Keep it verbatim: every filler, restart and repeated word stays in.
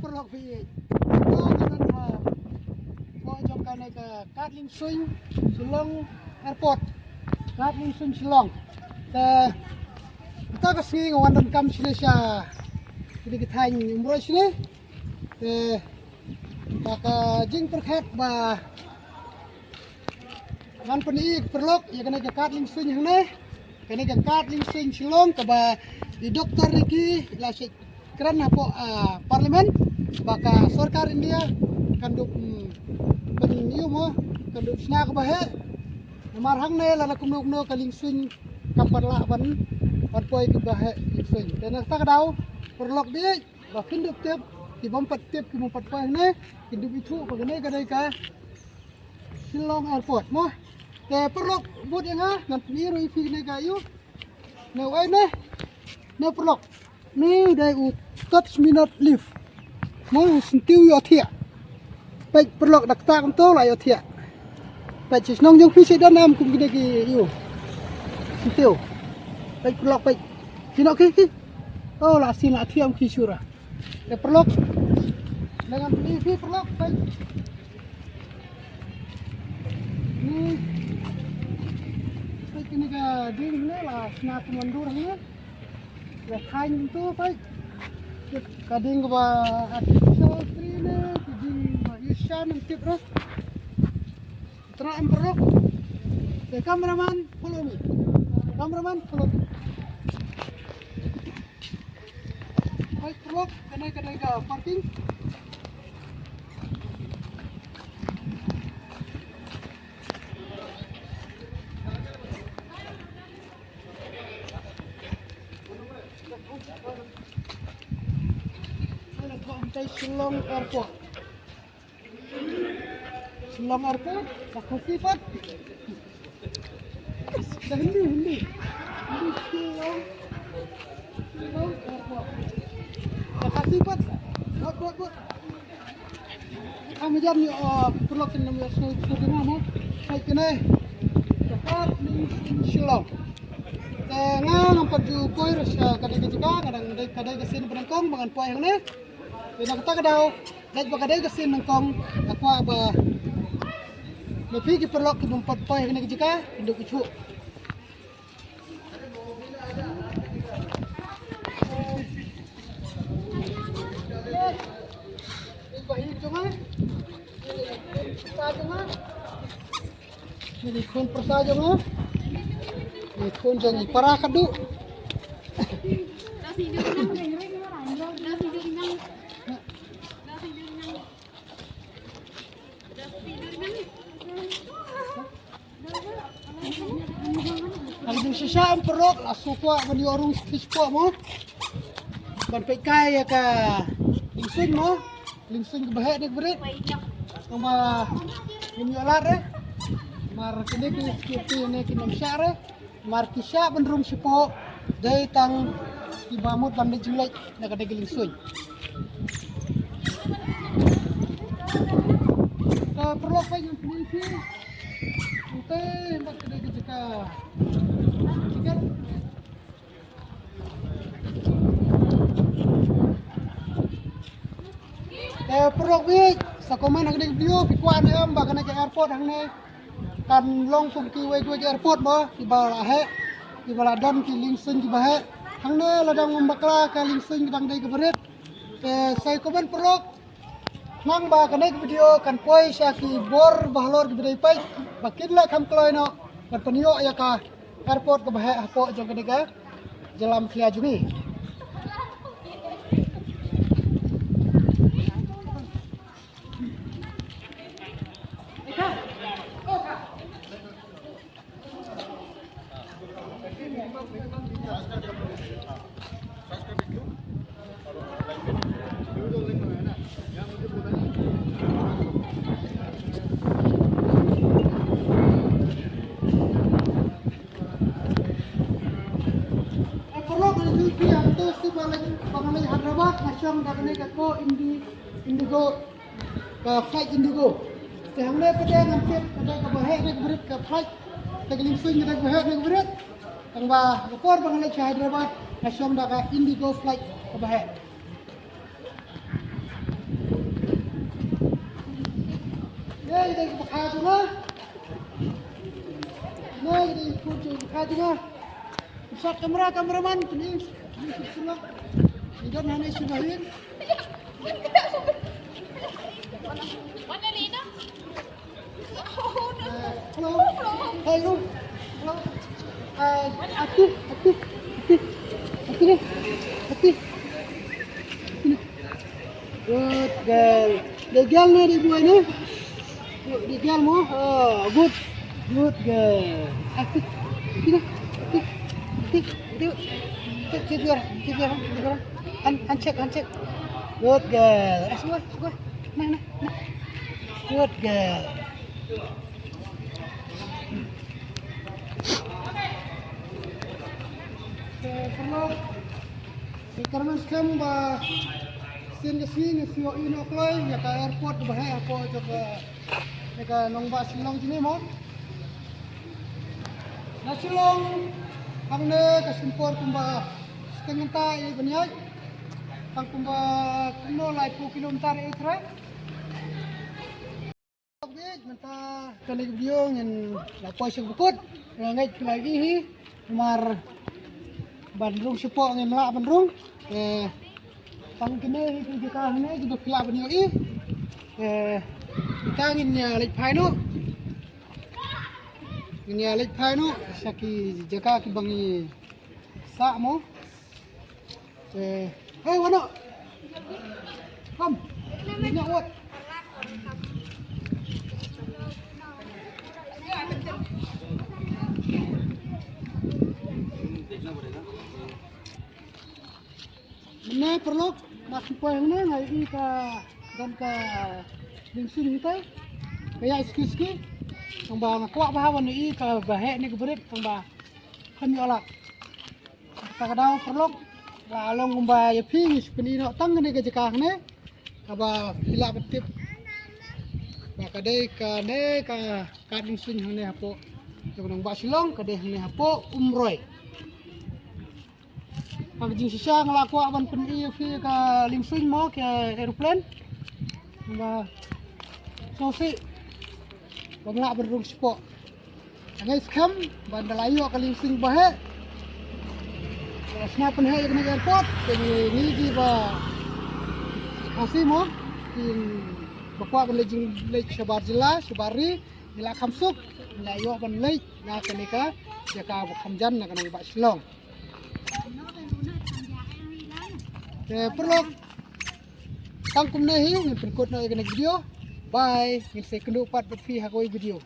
Paralok phi ïeit. Ka don ha, ka jong kane ka kad liengsuiñ Shillong Airport. Kad liengsuiñ Shillong. Te mynta ka sngi nga wan donkam shane sha kine ki thaiñ Umroi shane. Te ba ka jingpyrkhat ba ngan pyni ïa ki paralok ïa kane ka kad liengsuiñ hangne. Kane ka kad liengsuiñ Shillong kaba i Doktor Ricky la shait kren hapoh, ah, Parliament ba ka sorkar India kan dup, mm, pynïoh mo, kan dup shna kaba heh. Namar hangne lada kumno kumno ka liengsuiñ kam pat lah ban, ban poi kaba heh liengsuiñ. Te na kata ka daw paralok baieit ba kin dup tip, ki bym pat tip, ki bym pat poi hangne, kin dup ithuh ba kane ka dei ka Shillong Airport mo. Te paralok bud ïa nga, ngan pyni ruh ïa phi kane ka ïu. Ne uei ne? Ne paralok. Ne dei u Touch Me Not Lift. Mo, u syntiew ïohthiah. Peit paralok, da kata kumto la ïohthiah. Peit sha shnong jong phi sha don em kum kine ki ïu. Syntiew. Peit paralok, peit. Kino ki ki. Oh, la sien la thiah ki shura. Te paralok. Ngan pyni phi paralok, peit. Ni. Peit kine ka ding ne la sna kumandor ne. La thaiñ tu peit. Ka ding kaba artificial tree ne, ka ding ba ïashan em tip re. Tara em paralok. Okay, cameraman, follow me. Cameraman, follow me. Baik, paralok, kane ka dei ka parking. Shillong Airport. Shillong Airport, Khasi pat. Hindi, Hindi. Hindi, Shillong. Shillong Airport. Khasi pat. Bot, bot, bot. Am jan ïa, uh, paralok kin ym ïohsngew sngewthuh mo. Peit kane. Ka Park Ning Shillong. Te nga ngam pat ju poi ruh sha kane ka jaka, ka dang dei, ka dei ka sien ba nyngkong ba ngan poi hangne. Te na kata ka daw, leit ba ka dei ka sien nyngkong, nga kwah ba ma phi ki paralok ki bym pat poi ha kane ka jaka kin dup ithuh. Ini khun pyrsa jong nga. Ini khun jong i para khadduh. Haba shisha em paralok la shu kwah ban ïoh rung shisha mo. Ban peit kai ïa ka liengsuiñ mo. Liengsuiñ kaba heh ne kaba rit. Tang ba ngim ïoh lad re. Mar kine ki security ne kim shah re. Mar ki shah ban rung shapoh, dei tang kiba mut ban leit jingleit na ka dei ka liengsuiñ. Te paralok, peit ngan pyni phi. Ute, bad ka dei ka jaka. Jaka. Te paralok baieit, sa comment ha kane ka video, phi kwah ne em ba kane ka airport hangne kan long kum kiwei kiwei ki airport ba kiba la heh, kiba la don ki liengsuiñ kiba heh. Hangne la dang ym bakla, ka liengsuiñ ka dang dei kaba rit. Te sa comment paralok, khnang ba kane ka video kan poi sha ki bor ba halor kiba dei peit ba kin lah kham kloi noh ban pynïoh ïa ka airport kaba heh hapoh jong kane ka jylla Meghalaya jong ngi. Paralok, ngan ïathuh ïa phi, hangto shuh ba nga leit, ba nga leit Hyderabad, nga shong da kane ka ko Indi, Indigo, ka flight Indigo. Te hangne pat ngan tip ka dei kaba heh ne kaba rit ka flight, ka liengsuiñ ka dei kaba heh ne kaba rit. Tang ba ka por ba nga leit sha Hyderabad, nga shong da ka Indigo flight kaba heh. Bakha jong nga. Nga dei pun jong bakha jong nga. Shot camera, cameraman, pynïeng. Pynïeng shuwa. Ni don hane shuwa hin. Mana Lina? Eh, hello. Hello. Hello. Eh, Ati, Ati, Ati. Ati ni. Ati. Ati ni. Good girl. Dei girl ne, dei boy ne? Dei girl mo? Oh, good. Good girl. Ati, ati, ati, ati, ati. Ati, ati, ati. Hand, handshake, handshake. Good girl. Eh, shuwa, shuwa. Nah, nah, nah. Good girl. Te paralok, te kyrmen skhem ba sien ka sngi ngin sa ïohi noh kloi ïa ka airport ba heh hapoh jong ka, ïa ka nongbah Shillong jong ngi mo. Na Shillong hangne ka shim por kumba shiteng kynta ïa ban ïaid, tang kumba kumno laiphew kilometer ïa trai. Mynta kane ka video ngin la poi sha ba kut. Nga ngeit phi la ïohi hi. Namar ban rung shapoh ngim lah ban rung. Eh, tang kine hi ki jaka hangne kiba phi lah ban ïohi. Eh, mynta ngin ïa leit phai noh. Ngin ïa leit phai noh sha ki jaka kiba ngi sah mo. Eh, hey, Wano. Come. Ini awat. Mynne paralok, nga shu poi hangne nga ïohi ka don ka liengsuiñ hangtai. Ka ïaid suki suki. Tang ba nga kwah bha ban ïohi kaba heh ne kaba rit tang ba khlem ïoh lad. Kata ka daw paralok, la long kumba ïa phi ngi shu pyni noh tang kane ka jaka hangne. Kaba phi lah ban tip ba ka dei kane ka kad liengsuiñ hangne hapoh jong ka nongbah Shillong, ka dei hangne hapoh Umroi. Ha ka jingshisha nga la kwah ban pyni ïa phi ka liengsuiñ mo, ka aeroplane. Ba sngewsih ba ngim lah ban rung shapoh. Nga ngeit skhem ba ynda la ïoh ka liengsuiñ ba heh, la sngap pynheh ïa kane ka airport. Te ngi, ngi kiba Khasi mo, kiba kwah ban leit jing, leit shabar jylla, shabar ri, ngi la kham suk, ngi la ïoh ban leit na kane ka jaka ba kham jan na ka nongbah Shillong. Te paralok, tang kumne hi ngin pynkut noh ïa kane ka video. Bye. Ngin sa ïakynduh pat bad phi ha kawei ka video.